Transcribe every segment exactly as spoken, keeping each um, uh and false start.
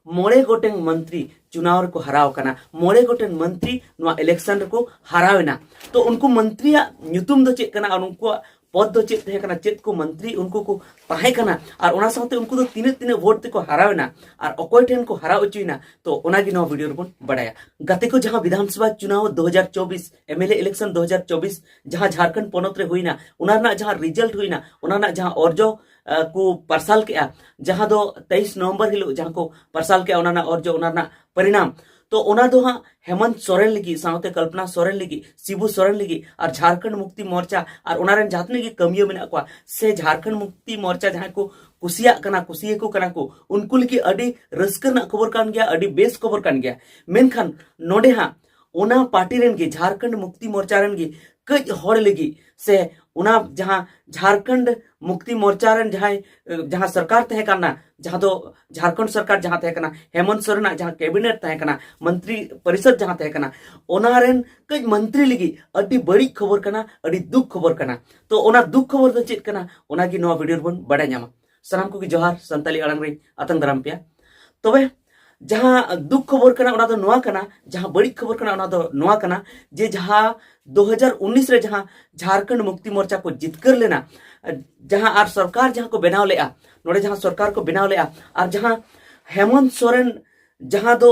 ᱢᱚᱬᱮ ᱜᱚᱴᱮᱱ ᱢᱚᱱᱛᱨᱤ ᱪᱩᱱᱟᱣ ᱨᱮᱠᱚ ᱦᱟᱨᱟᱣ ᱠᱟᱱᱟ, ᱢᱚᱬᱮ ᱜᱚᱴᱮᱱ ᱢᱚᱱᱛᱨᱤ ᱱᱚᱣᱟ ᱤᱞᱮᱠᱥᱚᱱ ᱨᱮᱠᱚ ᱦᱟᱨᱟᱣ ᱮᱱᱟ᱾ ᱛᱚ ᱩᱱᱠᱩ ᱢᱚᱱᱛᱨᱤᱭᱟᱜ ᱧᱩᱛᱩᱢ ᱫᱚ ᱪᱮᱫ ᱠᱟᱱᱟ ᱟᱨ ᱩᱱᱠᱩᱣᱟᱜ ᱯᱚᱫ ᱫᱚ ᱪᱮᱫ ᱛᱟᱦᱮᱸ ᱠᱟᱱᱟ, ᱪᱮᱫ ᱠᱚ ᱢᱚᱱᱛᱨᱤ ᱩᱱᱠᱩ ᱠᱚ ᱛᱟᱦᱮᱸ ᱠᱟᱱᱟ ᱟᱨ ᱚᱱᱟ ᱥᱟᱶᱛᱮ ᱩᱱᱠᱩ ᱫᱚ ᱛᱤᱱᱟᱹᱜ ᱛᱤᱱᱟᱹᱜ ᱵᱷᱳᱴ ᱛᱮᱠᱚ ᱦᱟᱨᱟᱣ ᱮᱱᱟ ᱟᱨ ᱚᱠᱚᱭ ᱴᱷᱮᱱ ᱠᱚ ᱦᱟᱨᱟᱣ ᱦᱚᱪᱚᱭᱮᱱᱟ, ᱛᱚ ᱚᱱᱟᱜᱮ ᱱᱚᱣᱟ ᱵᱷᱤᱰᱤᱭᱳ ᱨᱮᱵᱚᱱ ᱵᱟᱲᱟᱭᱟ᱾ ᱜᱟᱛᱮ ᱠᱚ, ᱡᱟᱦᱟᱸ ᱵᱤᱫᱷᱟᱱ ᱥᱚᱵᱷᱟ ᱪᱩᱱᱟᱣ ᱫᱩ ᱦᱟᱡᱟᱨ ᱪᱚᱵᱵᱤᱥ, ᱮᱢ ᱮᱞ ᱮ ᱤᱞᱮᱠᱥᱚᱱ ᱫᱩ ᱦᱟᱡᱟᱨ ᱪᱚᱵᱵᱤᱥ, ᱡᱟᱦᱟᱸ ᱡᱷᱟᱲᱠᱷᱚᱸᱰ ᱯᱚᱱᱚᱛ ᱨᱮ ᱦᱩᱭᱱᱟ, ᱚᱱᱟ ᱨᱮᱱᱟᱜ ᱡᱟᱦᱟᱸ ᱨᱤᱡᱟᱞᱴ ᱦᱩᱭᱱᱟ, ᱚᱱᱟ ᱨᱮᱱᱟᱜ ᱡᱟᱦᱟᱸ ᱚᱨᱡᱚ ᱟᱸ, ᱠᱚ ᱯᱟᱨᱥᱟᱞ ᱠᱮᱜᱼᱟ, ᱡᱟᱦᱟᱸ ᱫᱚ ᱛᱮᱭᱤᱥ ᱱᱚᱵᱷᱮᱢᱵᱚᱨ ᱦᱤᱞᱳᱜ ᱡᱟᱦᱟᱸ ᱠᱚ ᱯᱟᱨᱥᱟᱞ ᱠᱮᱜᱼᱟ, ᱚᱱᱟ ᱨᱮᱱᱟᱜ ᱚᱨᱡᱚ, ᱚᱱᱟ ᱨᱮᱱᱟᱜ ᱯᱚᱨᱤᱱᱟᱢ, ᱛᱚ ᱚᱱᱟ ᱫᱚ ᱦᱟᱸᱜ ᱦᱮᱢᱚᱱᱛ ᱥᱚᱨᱮᱱ ᱞᱟᱹᱜᱤᱫ, ᱥᱟᱶᱛᱮ ᱠᱚᱞᱯᱚᱱᱟ ᱥᱚᱨᱮᱱ ᱞᱟᱹᱜᱤᱫ, ᱥᱤᱵᱩ ᱥᱚᱨᱮᱱ ᱞᱟᱹᱜᱤᱫ ᱟᱨ ᱡᱷᱟᱲᱠᱷᱚᱸᱰ ᱢᱩᱠᱛᱤ ᱢᱳᱨᱪᱟ ᱟᱨ ᱚᱱᱟ ᱨᱮᱱ ᱡᱟᱦᱟᱸ ᱛᱤᱱᱟᱹᱜ ᱜᱮ ᱠᱟᱹᱢᱤᱭᱟᱹ ᱢᱮᱱᱟᱜ ᱠᱚᱣᱟ ᱥᱮ ᱡᱷᱟᱲᱠᱷᱚᱸᱰ ᱢᱩᱠᱛᱤ ᱢᱳᱨᱪᱟ ᱡᱟᱦᱟᱸᱭ ᱠᱚ ᱠᱩᱥᱤᱭᱟᱜ ᱠᱟᱱᱟ, ᱠᱩᱥᱤᱭᱟᱠᱚ ᱠᱟᱱᱟ ᱠᱚ, ᱩᱱᱠᱩ ᱞᱟᱹᱜᱤᱫ ᱟᱹᱰᱤ ᱨᱟᱹᱥᱠᱟᱹ ᱨᱮᱱᱟᱜ ᱠᱷᱚᱵᱚᱨ ᱠᱟᱱ ᱜᱮᱭᱟ, ᱟᱹᱰᱤ ᱵᱮᱥ ᱠᱷᱚᱵᱚᱨ ᱠᱟᱱ ᱜᱮᱭᱟ᱾ ᱢᱮᱱᱠᱷᱟᱱ ᱱᱚᱰᱮ ᱦᱟᱸᱜ ᱚᱱᱟ ᱯᱟᱨᱴᱤ ᱨᱮᱱ ᱜᱮ, ᱡᱷᱟᱲᱠᱷᱚᱸᱰ ᱢᱩᱠᱛᱤ ᱢᱳᱨᱪᱟ ᱨᱮᱱ ᱜᱮ ᱠᱟᱹᱡ ᱦᱚᱲ ᱞᱟᱹᱜᱤᱫ ᱥᱮ ᱚᱱᱟ ᱡᱟᱦᱟᱸ ᱡᱷᱟᱲᱠᱷᱚᱸᱰ ᱢᱩᱠᱛᱤ ᱢᱳᱨᱪᱟ ᱨᱮᱱ ᱡᱟᱦᱟᱸᱭ, ᱡᱟᱦᱟᱸ ᱥᱚᱨᱠᱟᱨ ᱛᱟᱦᱮᱸ ᱠᱟᱱᱟ, ᱡᱟᱦᱟᱸ ᱫᱚ ᱡᱷᱟᱲᱠᱷᱚᱸᱰ ᱥᱚᱨᱠᱟᱨ ᱡᱟᱦᱟᱸ ᱛᱟᱦᱮᱸ ᱠᱟᱱᱟ, ᱦᱮᱢᱚᱱᱛ ᱥᱚᱨᱮᱱᱟᱜ ᱡᱟᱦᱟᱸ ᱠᱮᱵᱤᱱᱮᱴ ᱛᱟᱦᱮᱸ ᱠᱟᱱᱟ, ᱢᱚᱱᱛᱨᱤ ᱯᱚᱨᱤᱥᱚᱫ ᱡᱟᱦᱟᱸ ᱛᱟᱦᱮᱸ ᱠᱟᱱᱟ, ᱚᱱᱟ ᱨᱮᱱ ᱠᱟᱹᱡ ᱢᱚᱱᱛᱨᱤ ᱞᱟᱹᱜᱤᱫ ᱟᱹᱰᱤ ᱵᱟᱹᱲᱤᱡ ᱠᱷᱚᱵᱚᱨ ᱠᱟᱱᱟ, ᱟᱹᱰᱤ ᱫᱩᱠ ᱠᱷᱚᱵᱚᱨ ᱠᱟᱱᱟ᱾ ᱛᱚ ᱚᱱᱟ ᱫᱩᱠ ᱠᱷᱚᱵᱚᱨ ᱫᱚ ᱪᱮᱫ ᱠᱟᱱᱟ, ᱚᱱᱟᱜᱮ ᱱᱚᱣᱟ ᱵᱷᱤᱰᱤᱭᱳ ᱨᱮᱵᱚᱱ ᱵᱟᱲᱟᱭ ᱧᱟᱢᱟ᱾ ᱥᱟᱱᱟᱢ ᱠᱚᱜᱮ ᱡᱚᱦᱟᱨ, ᱥᱟᱱᱛᱟᱞᱤ ᱟᱲᱟᱝ ᱨᱮ ᱟᱛᱟᱝ ᱫᱟᱨᱟᱢ ᱯᱮᱭᱟ᱾ ᱛᱚᱵᱮ ᱡᱟᱦᱟᱸ ᱫᱩᱠ ᱠᱷᱚᱵᱚᱨ ᱠᱟᱱᱟ ᱚᱱᱟ ᱫᱚ ᱱᱚᱣᱟ ᱠᱟᱱᱟ, ᱡᱟᱦᱟᱸ ᱵᱟᱹᱲᱤᱡ ᱠᱷᱚᱵᱚᱨ ᱠᱟᱱᱟ ᱚᱱᱟ ᱫᱚ ᱱᱚᱣᱟ ᱠᱟᱱᱟ ᱡᱮ ᱡᱟᱦᱟᱸ ᱫᱩ ᱦᱟᱡᱟᱨ ᱩᱱᱤᱥ ᱨᱮ ᱡᱟᱦᱟᱸ ᱡᱷᱟᱲᱠᱷᱚᱸᱰ ᱢᱩᱠᱛᱤ ᱢᱳᱨᱪᱟ ᱠᱚ ᱡᱤᱛᱠᱟᱹᱨ ᱞᱮᱱᱟ, ᱡᱟᱦᱟᱸ ᱟᱨ ᱥᱚᱨᱠᱟᱨ ᱡᱟᱦᱟᱸ ᱠᱚ ᱵᱮᱱᱟᱣ ᱞᱮᱜᱼᱟ, ᱱᱚᱰᱮ ᱡᱟᱦᱟᱸ ᱥᱚᱨᱠᱟᱨ ᱠᱚ ᱵᱮᱱᱟᱣ ᱞᱮᱜᱼᱟ ᱟᱨ ᱡᱟᱦᱟᱸ ᱦᱮᱢᱚᱱᱛ ᱥᱚᱨᱮᱱ ᱡᱟᱦᱟᱸ ᱫᱚ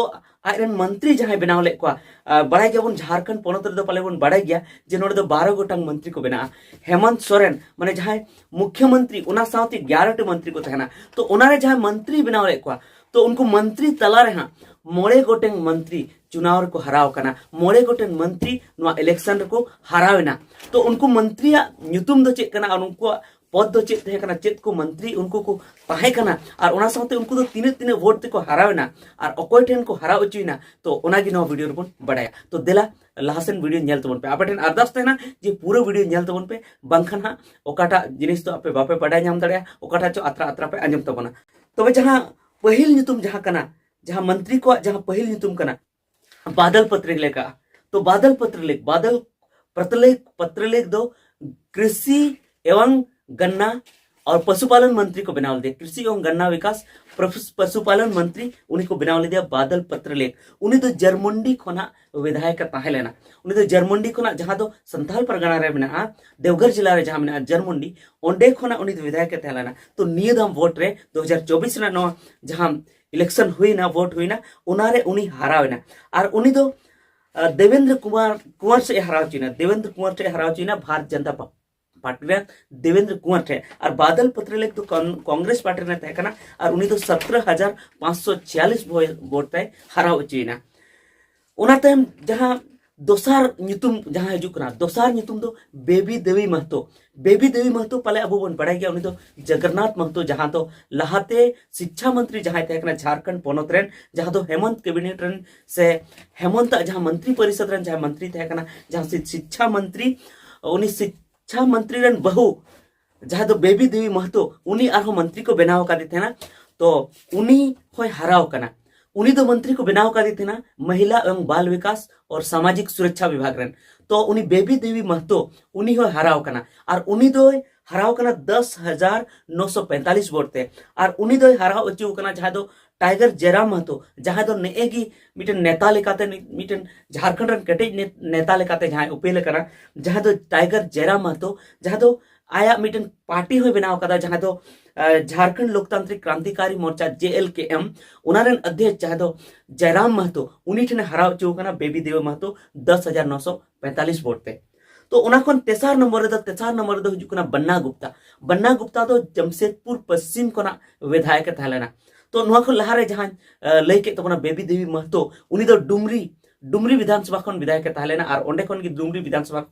ᱟᱡᱨᱮᱱ ᱢᱚᱱᱛᱨᱤ ᱡᱟᱦᱟᱸᱭ ᱵᱮᱱᱟᱣ ᱞᱮᱫ ᱠᱚᱣᱟ, ᱟᱨ ᱵᱟᱲᱟᱭ ᱜᱮᱭᱟᱵᱚᱱ ᱡᱷᱟᱲᱠᱷᱚᱸᱰ ᱯᱚᱱᱚᱛ ᱨᱮᱫᱚ ᱯᱟᱞᱮ ᱵᱚᱱ ᱵᱟᱲᱟᱭ ᱜᱮᱭᱟ ᱡᱮ ᱱᱚᱰᱮ ᱫᱚ ᱵᱟᱨᱚ ᱜᱚᱴᱟᱝ ᱢᱚᱱᱛᱨᱤ ᱠᱚ ᱵᱮᱱᱟᱜᱼᱟ᱾ ᱦᱮᱢᱚᱱᱛ ᱥᱚᱨᱮᱱ ᱢᱟᱱᱮ ᱡᱟᱦᱟᱸᱭ ᱢᱩᱠᱷᱭᱚᱢᱚᱱᱛᱨᱤ, ᱚᱱᱟ ᱥᱟᱶᱛᱮ ᱜᱮᱭᱟᱨᱚ ᱴᱤ ᱢᱚᱱᱛᱨᱤ ᱠᱚ ᱛᱟᱦᱮᱱᱟ᱾ ᱛᱚ ᱚᱱᱟᱨᱮ ᱡᱟᱦᱟᱸᱭ ᱢᱚᱱᱛᱨᱤ ᱵᱮᱱᱟᱣ ᱞᱮᱫ ᱠᱚᱣᱟ, ᱛᱚ ᱩᱱᱠᱩ ᱢᱚᱱᱛᱨᱤ ᱛᱟᱞᱟ ᱨᱮᱦᱟᱸᱜ ᱢᱚᱬᱮ ᱜᱚᱴᱮᱱ ᱢᱚᱱᱛᱨᱤ ᱪᱩᱱᱟᱣ ᱨᱮᱠᱚ ᱦᱟᱨᱟᱣ ᱟᱠᱟᱱᱟ, ᱢᱚᱬᱮ ᱜᱚᱴᱮᱱ ᱢᱚᱱᱛᱨᱤ ᱱᱚᱣᱟ ᱤᱞᱮᱠᱥᱚᱱ ᱨᱮᱠᱚ ᱦᱟᱨᱟᱣ ᱮᱱᱟ᱾ ᱛᱚ ᱩᱱᱠᱩ ᱢᱚᱱᱛᱨᱤᱭᱟᱜ ᱧᱩᱛᱩᱢ ᱫᱚ ᱪᱮᱫ ᱠᱟᱱᱟ ᱟᱨ ᱩᱱᱠᱩᱣᱟᱜ ᱯᱚᱫ ᱫᱚ ᱪᱮᱫ ᱛᱟᱦᱮᱸ ᱠᱟᱱᱟ, ᱪᱮᱫ ᱠᱚ ᱢᱚᱱᱛᱨᱤ ᱩᱱᱠᱩ ᱠᱚ ᱛᱟᱦᱮᱸ ᱠᱟᱱᱟ ᱟᱨ ᱚᱱᱟ ᱥᱟᱶᱛᱮ ᱩᱱᱠᱩ ᱫᱚ ᱛᱤᱱᱟᱹᱜ ᱛᱤᱱᱟᱹᱜ ᱵᱷᱳᱴ ᱛᱮᱠᱚ ᱦᱟᱨᱟᱣ ᱮᱱᱟ ᱟᱨ ᱚᱠᱚᱭ ᱴᱷᱮᱱ ᱠᱚ ᱦᱟᱨᱟᱣ ᱦᱚᱪᱚᱭᱮᱱᱟ, ᱛᱚ ᱚᱱᱟᱜᱮ ᱱᱚᱣᱟ ᱵᱷᱤᱰᱤᱭᱳ ᱨᱮᱵᱚᱱ ᱵᱟᱲᱟᱭᱟ᱾ ᱛᱚ ᱫᱮᱞᱟ ᱞᱟᱦᱟᱥᱮᱱ ᱵᱷᱤᱰᱤᱭᱳ ᱧᱮᱞ ᱛᱟᱵᱚᱱ ᱯᱮ᱾ ᱟᱯᱮ ᱴᱷᱮᱱ ᱟᱨᱫᱟᱥ ᱛᱟᱦᱮᱱᱟ ᱡᱮ ᱯᱩᱨᱟᱹ ᱵᱷᱤᱰᱤᱭᱳ ᱧᱮᱞ ᱛᱟᱵᱚᱱ ᱯᱮ, ᱵᱟᱝᱠᱷᱟᱱ ᱦᱟᱸᱜ ᱚᱠᱟᱴᱟᱜ ᱡᱤᱱᱤᱥ ᱫᱚ ᱟᱯᱮ ᱵᱟᱯᱮ ᱵᱟᱰᱟᱭ ᱧᱟᱢ ᱫᱟᱲᱮᱭᱟᱜᱼᱟ, ᱚᱠᱟᱴᱟᱜ ᱪᱚ ᱟᱛᱨᱟ ᱟᱛᱨᱟ ᱯᱮ ᱟᱸᱡᱚᱢ ᱛᱟᱵᱚᱱᱟ᱾ ᱛᱚᱵᱮ ᱡᱟᱦᱟᱸ ᱯᱟᱹᱦᱤᱞ ᱧᱩᱛᱩᱢ ᱡᱟᱦᱟᱸ ᱠᱟᱱᱟ, ᱡᱟᱦᱟᱸ ᱢᱚᱱᱛᱨᱤ ᱠᱚᱣᱟᱜ ᱡᱟᱦᱟᱸ ᱯᱟᱹᱦᱤᱞ ᱧᱩᱛᱩᱢ ᱠᱟᱱᱟ, ᱵᱟᱫᱚᱞ ᱯᱚᱛᱨᱤᱞᱮᱠᱷ᱾ ᱛᱚ ᱵᱟᱫᱚᱞ ᱯᱚᱛᱨᱤᱞᱮᱠᱷ, ᱵᱟᱫᱚᱞ ᱯᱚᱛᱨᱤᱞᱮᱠᱷ, ᱯᱚᱛᱨᱤᱞᱮᱠᱷ ᱫᱚ ᱠᱨᱤᱥᱤ ᱮᱵᱚᱝ ᱜᱟᱱᱱᱟ ᱟᱨ ᱯᱚᱥᱩᱯᱟᱞᱚᱱ ᱢᱚᱱᱛᱨᱤ ᱠᱚ ᱵᱮᱱᱟᱣ ᱞᱮᱫᱮᱭᱟ, ᱠᱨᱤᱥᱤ ᱮᱵᱚᱝ ᱜᱟᱱᱱᱟ ᱵᱤᱠᱟᱥ ᱯᱨᱚᱯᱷᱩᱥ-, ᱯᱚᱥᱩᱯᱟᱞᱚᱱ ᱢᱚᱱᱛᱨᱤ, ᱩᱱᱤ ᱠᱚ ᱵᱮᱱᱟᱣ ᱞᱮᱫᱮᱭᱟ ᱵᱟᱫᱚᱞ ᱯᱚᱛᱨᱚᱞᱮᱠᱷ᱾ ᱩᱱᱤ ᱫᱚ ᱡᱟᱨᱢᱩᱱᱰᱤ ᱠᱷᱚᱱᱟᱜ ᱵᱤᱫᱷᱟᱭᱚᱠ ᱮ ᱛᱟᱦᱮᱸ ᱞᱮᱱᱟ᱾ ᱩᱱᱤ ᱫᱚ ᱡᱟᱨᱢᱩᱱᱰᱤ ᱠᱷᱚᱱᱟᱜ, ᱡᱟᱦᱟᱸ ᱫᱚ ᱥᱟᱱᱛᱟᱞ ᱯᱟᱨᱜᱟᱱᱟ ᱨᱮ ᱢᱮᱱᱟᱜᱼᱟ, ᱫᱮᱣᱜᱷᱚᱨ ᱡᱮᱞᱟ ᱨᱮ ᱡᱟᱦᱟᱸ ᱢᱮᱱᱟᱜᱼᱟ ᱡᱟᱨᱢᱩᱱᱰᱤ, ᱚᱸᱰᱮ ᱠᱷᱚᱱᱟᱜ ᱩᱱᱤ ᱫᱚ ᱵᱤᱫᱷᱟᱭᱚᱠ ᱮ ᱛᱟᱦᱮᱸ ᱞᱮᱱᱟ᱾ ᱛᱚ ᱱᱤᱭᱟᱹ ᱫᱷᱟᱣ ᱵᱷᱳᱴ ᱨᱮ ᱫᱩ ᱦᱟᱡᱟᱨ ᱪᱚᱵᱵᱤᱥ ᱨᱮᱱᱟᱜ ᱱᱚᱣᱟ ᱡᱟᱦᱟᱸ ᱤᱞᱮᱠᱥᱚᱱ ᱦᱩᱭᱱᱟ, ᱵᱷᱳᱴ ᱦᱩᱭᱱᱟ, ᱚᱱᱟᱨᱮ ᱩᱱᱤ ᱦᱟᱨᱟᱣ ᱮᱱᱟ᱾ ᱟᱨ ᱩᱱᱤ ᱫᱚ, ᱟᱨ ᱫᱮᱵᱮᱱᱫᱨᱚ ᱠᱩᱢᱟᱨ ᱠᱩᱸᱣᱟᱨ ᱥᱮᱫ ᱮ ᱦᱟᱨᱟᱣ ᱦᱚᱪᱚᱭᱮᱱᱟ, ᱫᱮᱵᱮᱱᱫᱨᱚ ᱠᱩᱸᱣᱟᱨ ᱴᱷᱮᱱ ᱮ ᱦᱟᱨᱟᱣ ᱦᱚᱪᱚᱭᱮᱱᱟ, ᱵᱷᱟᱨᱚᱛ ᱡᱟᱱᱛᱟ ᱯᱟ-, ᱯᱟᱨᱴᱤ ᱨᱮᱱ ᱫᱮᱵᱮᱱᱫᱨᱚ ᱠᱩᱸᱣᱟᱨ ᱴᱷᱮᱱ᱾ ᱟᱨ ᱵᱟᱫᱚᱞ ᱯᱚᱛᱨᱚᱞᱮᱠᱷ ᱫᱚ ᱠᱚᱱ-, ᱠᱚᱝᱜᱨᱮᱥ ᱯᱟᱨᱴᱤ ᱨᱮᱱ ᱛᱟᱦᱮᱸ ᱠᱟᱱᱟ, ᱟᱨ ᱩᱱᱤ ᱫᱚ ᱥᱚᱛᱨᱚ ᱦᱟᱡᱟᱨ ᱯᱟᱸᱪᱥᱚ ᱪᱷᱤᱭᱟᱞᱤᱥ ᱵᱷᱳ-, ᱵᱷᱳᱴ ᱛᱮᱭ ᱦᱟᱨᱟᱣ ᱦᱚᱪᱚᱭᱮᱱᱟ᱾ ᱚᱱᱟ ᱛᱟᱭᱚᱢ ᱡᱟᱦᱟᱸ ᱫᱚᱥᱟᱨ ᱧᱩᱛᱩᱢ ᱡᱟᱦᱟᱸ ᱦᱤᱡᱩᱜ ᱠᱟᱱᱟ, ᱫᱚᱥᱟᱨ ᱧᱩᱛᱩᱢ ᱫᱚ ᱵᱮᱵᱤ ᱫᱮᱵᱤ ᱢᱟᱦᱛᱚ᱾ ᱵᱮᱵᱤ ᱫᱮᱵᱤ ᱢᱟᱦᱛᱚ ᱯᱟᱞᱮ ᱟᱵᱚ ᱵᱚᱱ ᱵᱟᱲᱟᱭ ᱜᱮᱭᱟ, ᱩᱱᱤ ᱫᱚ ᱡᱚᱜᱚᱱᱱᱟᱛᱷ ᱢᱟᱦᱛᱚ, ᱡᱟᱦᱟᱸ ᱫᱚ ᱞᱟᱦᱟᱛᱮ ᱥᱤᱪᱪᱷᱟ ᱢᱚᱱᱛᱨᱤ ᱡᱟᱦᱟᱸᱭ ᱛᱟᱦᱮᱸ ᱠᱟᱱᱟ ᱡᱷᱟᱲᱠᱷᱚᱸᱰ ᱯᱚᱱᱚᱛ ᱨᱮᱱ, ᱡᱟᱦᱟᱸ ᱫᱚ ᱦᱮᱢᱚᱱᱛ ᱠᱮᱵᱤᱱᱮᱴ ᱨᱮᱱ ᱥᱮ ᱦᱮᱢᱚᱱᱛᱟᱜ ᱡᱟᱦᱟᱸ ᱢᱚᱱᱛᱨᱤ ᱯᱚᱨᱤᱥᱚᱫ ᱨᱮᱱ ᱡᱟᱦᱟᱸᱭ ᱢᱚᱱᱛᱨᱤ ᱛᱟᱦᱮᱸ ᱠᱟᱱᱟ, ᱡᱟᱦᱟᱸ ᱥᱤ-, ᱥᱤᱪᱪᱷᱟ ᱢᱚᱱᱛᱨᱤ, ᱩᱱᱤ ᱥᱤᱪᱪᱷᱟ ᱢᱚᱱᱛᱨᱤ ᱨᱮᱱ ᱵᱟᱹᱦᱩ, ᱡᱟᱦᱟᱸ ᱫᱚ ᱵᱮᱵᱤ ᱫᱮᱵᱤ ᱢᱟᱦᱛᱚ, ᱩᱱᱤ ᱟᱨᱦᱚᱸ ᱢᱚᱱᱛᱨᱤ ᱠᱚ ᱵᱮᱱᱟᱣ ᱟᱠᱟᱫᱮ ᱛᱟᱦᱮᱱᱟ᱾ ᱛᱚ ᱩᱱᱤ ᱦᱚᱸᱭ ᱦᱟᱨᱟᱣ ᱠᱟᱱᱟ᱾ ᱩᱱᱤ ᱫᱚ ᱢᱚᱱᱛᱨᱤ ᱠᱚ ᱵᱮᱱᱟᱣ ᱟᱠᱟᱫᱮ ᱛᱟᱦᱮᱱᱟ ᱢᱚᱦᱤᱞᱟ ᱮᱵᱚᱝ ᱵᱟᱞ ᱵᱤᱠᱟᱥ ᱟᱨ ᱥᱟᱢᱟᱡᱤᱠ ᱥᱩᱨᱚᱠᱪᱷᱟ ᱵᱤᱵᱷᱟᱜᱽ ᱨᱮᱱ᱾ ᱛᱚ ᱩᱱᱤ ᱵᱮᱵᱤ ᱫᱮᱵᱤ ᱢᱟᱦᱛᱚ, ᱩᱱᱤ ᱦᱚᱸᱭ ᱦᱟᱨᱟᱣ ᱠᱟᱱᱟ᱾ ᱟᱨ ᱩᱱᱤ ᱫᱚᱭ ᱦᱟᱨᱟᱣ ᱠᱟᱱᱟ ᱫᱚᱥ ᱦᱟᱡᱟᱨ ᱱᱚᱥᱚ ᱯᱮᱸᱛᱟᱞᱤᱥ ᱵᱷᱳᱴ ᱛᱮ᱾ ᱟᱨ ᱩᱱᱤ ᱫᱚᱭ ᱦᱟᱨᱟᱣ ᱦᱚᱪᱚ ᱟᱠᱟᱱᱟ ᱡᱟᱦᱟᱸ ᱫᱚ ᱴᱟᱭᱜᱟᱨ ᱡᱮᱨᱟᱢ ᱢᱟᱦᱛᱚ, ᱡᱟᱦᱟᱸᱭ ᱫᱚ ᱱᱮᱜᱼᱮ ᱜᱮ ᱢᱤᱫᱴᱮᱱ ᱱᱮᱛᱟ ᱞᱮᱠᱟᱛᱮ, ᱢᱤᱫᱴᱮᱱ ᱡᱷᱟᱲᱠᱷᱚᱸᱰ ᱨᱮᱱ ᱠᱮᱴᱮᱡ ᱱᱮ-, ᱱᱮᱛᱟ ᱞᱮᱠᱟᱛᱮ ᱡᱟᱦᱟᱸᱭ ᱩᱯᱮᱞ ᱟᱠᱟᱱᱟ, ᱡᱟᱦᱟᱸ ᱫᱚ ᱴᱟᱭᱜᱟᱨ ᱡᱮᱨᱟᱢ ᱢᱟᱦᱛᱚ, ᱡᱟᱦᱟᱸ ᱫᱚ ᱟᱭᱟᱜ ᱢᱤᱫᱴᱮᱱ ᱯᱟᱨᱴᱤ ᱦᱚᱸᱭ ᱵᱮᱱᱟᱣ ᱟᱠᱟᱫᱟ, ᱡᱟᱦᱟᱸ ᱫᱚ, ᱟᱸ, ᱡᱷᱟᱲᱠᱷᱚᱸᱰ ᱞᱳᱠᱛᱟᱱᱛᱨᱤᱠ ᱠᱨᱟᱱᱛᱤᱠᱟᱨᱤ ᱢᱳᱨᱪᱟ, ᱡᱮ ᱮᱞ ᱠᱮ ᱮᱢ, ᱚᱱᱟ ᱨᱮᱱ ᱚᱫᱷᱭᱚᱠᱥ ᱡᱟᱦᱟᱸ ᱫᱚ ᱡᱟᱭᱨᱟᱢ ᱢᱟᱦᱛᱚ, ᱩᱱᱤ ᱴᱷᱮᱱᱮ ᱦᱟᱨᱟᱣ ᱦᱚᱪᱚ ᱟᱠᱟᱱᱟ ᱵᱮᱵᱤ ᱫᱮᱵᱤ ᱢᱟᱦᱛᱚ ᱫᱚᱥ ᱦᱟᱡᱟᱨ ᱱᱚᱥᱚ ᱯᱮᱸᱛᱟᱞᱤᱥ ᱵᱷᱳᱴ ᱛᱮ᱾ ᱛᱚ ᱚᱱᱟ ᱠᱷᱚᱱ ᱛᱮᱥᱟᱨ ᱱᱚᱢᱵᱚᱨ ᱨᱮᱫᱚ, ᱛᱮᱥᱟᱨ ᱱᱚᱢᱵᱚᱨ ᱨᱮᱫᱚ ᱦᱤᱡᱩᱜ ᱠᱟᱱᱟ ᱵᱟᱱᱱᱟ ᱜᱩᱯᱛᱟ᱾ ᱵᱟᱱᱱᱟ ᱜᱩᱯᱛᱟ ᱫᱚ ᱡᱟᱢᱥᱮᱫᱽᱯᱩᱨ ᱯᱚᱥᱪᱤᱢ ᱠᱷᱚᱱᱟᱜ ᱵᱤᱫᱷᱟᱭᱚᱠ ᱮ ᱛᱟᱦᱮᱸ ᱞᱮᱱᱟ᱾ ᱛᱚ ᱱᱚᱣᱟ ᱠᱷᱚᱱ ᱞᱟᱦᱟᱨᱮ ᱡᱟᱦᱟᱸᱧ, ᱟᱸ, ᱞᱟᱹᱭ ᱠᱮᱫ ᱛᱟᱵᱚᱱᱟ ᱵᱮᱵᱤ ᱫᱮᱵᱤ ᱢᱟᱦᱛᱚ, ᱩᱱᱤ ᱫᱚ ᱰᱩᱢᱨᱤ, ᱰᱩᱢᱨᱤ ᱵᱤᱫᱷᱟᱱ ᱥᱚᱵᱷᱟ ᱠᱷᱚᱱ ᱵᱤᱫᱷᱟᱭᱚᱠ ᱮ ᱛᱟᱦᱮᱸ ᱞᱮᱱᱟ, ᱟᱨ ᱚᱸᱰᱮ ᱠᱷᱚᱱ ᱜᱮ ᱰᱩᱢᱨᱤ ᱵᱤᱫᱷᱟᱱ ᱥᱚᱵᱷᱟ